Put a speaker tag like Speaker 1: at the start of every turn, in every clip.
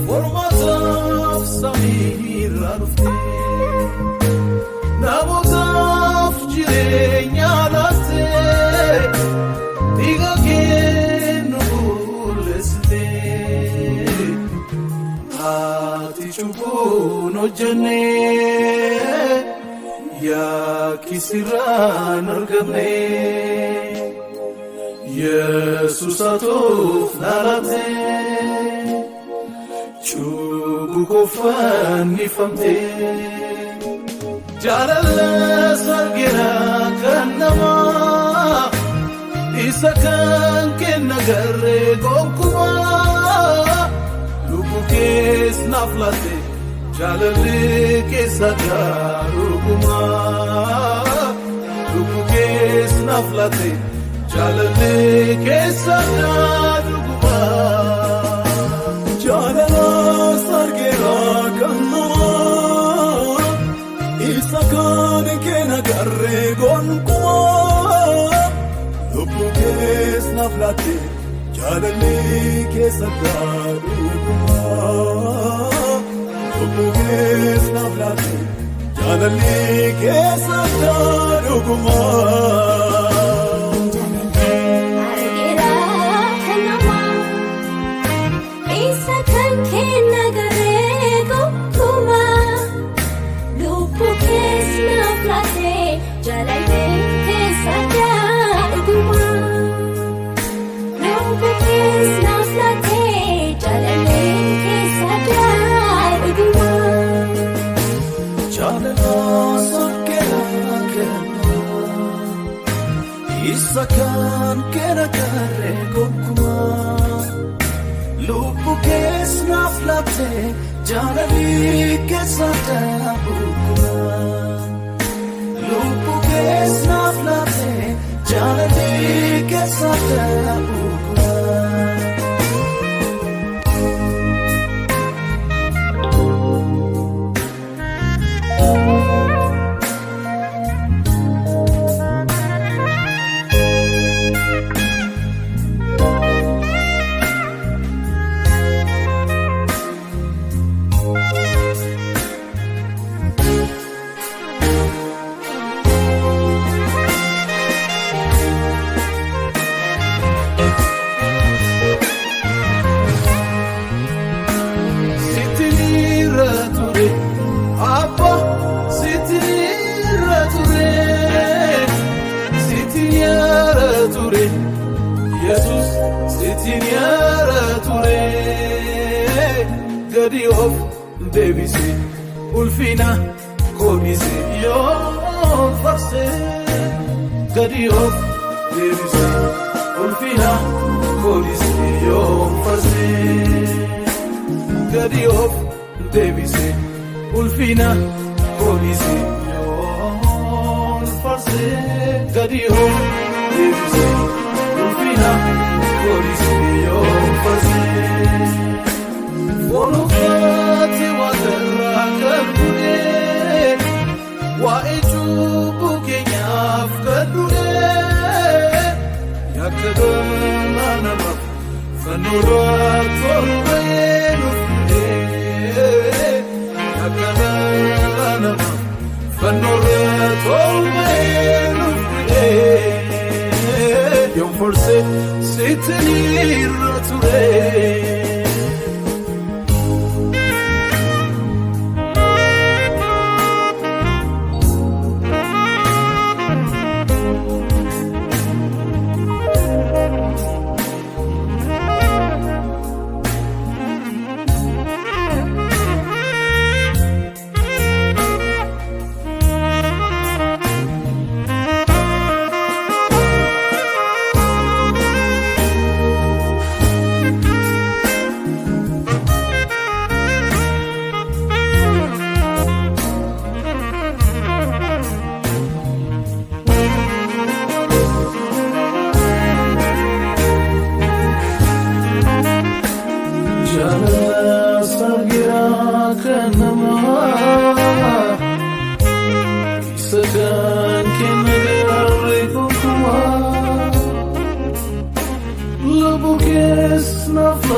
Speaker 1: Formaataaf samiirraa dhufte, namootaaf jireenya laatte, dhiiga kee nu qulleessite. Ati cubbuun hojjenne, yakki sirraan argamne. Yesuus, atuuf dhalatte, cubbuu koo fannifamte. Jaalala sargeera kan namaa, isa kan kenna garee gonkumaa. Lubbuu kees naaf laatte, jaalalli keessa dhaarugumaa. Lubbuu kees naaf laatte, jaalalli keessa dhaarugumaa.
Speaker 2: Jaalala sargeera kan namaa, isa kan keena garee gonkumaa. Lubbuu kees naaf laatte, jaalalli keessa dhaarugumaa. Lubbuu kees naaf laatte, jaalalli keessa dhaarugumaa.
Speaker 3: Argeera kan namaa, isa kan kenna garee gonkumaa. Lubbuu kees naaf laatte, jaalalli keessa dhaarugumaa. Lubbuu kees naaf laatte, jaalalli keessa dhaarugumaa.
Speaker 2: Jaalala sargeera kan namaa, isa kan keena garee gonkumaa. Lubbuu kees naaf laatte, jaalalli keessa dhaabukumaa. Lubbuu kees naaf laatte, jaalalli keessa dhaabukumaa.
Speaker 1: Sitinirra ture, Abba, sitinirra ture, sitinirra ture, Yesus, sitinirra ture. Gadi of deebise, ulfina koodhise, yoo farse. Gadi of deebise, ulfina koodhise, yoo farse. Gadi of deebise, ulfina koodhise, yoon farse. Gadi of deebise, ulfina koodhise, yoon farse. Foon uffate waaqarraa kan bu'ee, waa'ee cubbuu keenyaaf kan du'ee, yakka dhala namaaf fannoorraa torbee nuuf du'ee, yakka dhala namaaf fannoorraa torbee nuuf du'ee, yoon forse sitinirra ture.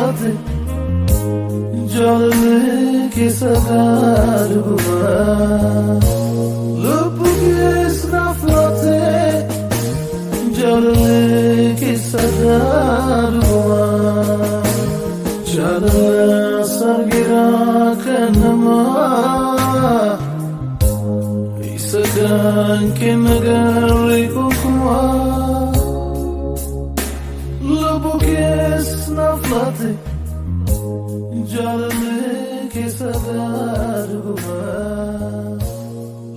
Speaker 1: laate, jaalallee keessa dhuguma. Lubbuu keessa naaf laate, jaalallee keessa dhuguma. Jaalala sargira kan namaa, isa kan kenna garee gonkumaa. Lubbuu keessa naaf laate, jaalallee keessa dhuguma.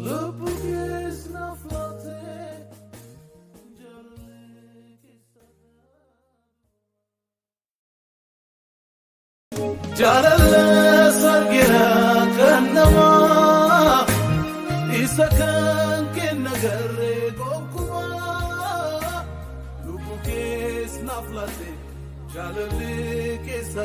Speaker 1: Lubbuu keessa naaf laate, jaalallee keessa. Jaalala sargira kan namaa, isa kan kenna garee gonkumaa. Lubbuu keessa naaf laate, jaalallee keessa.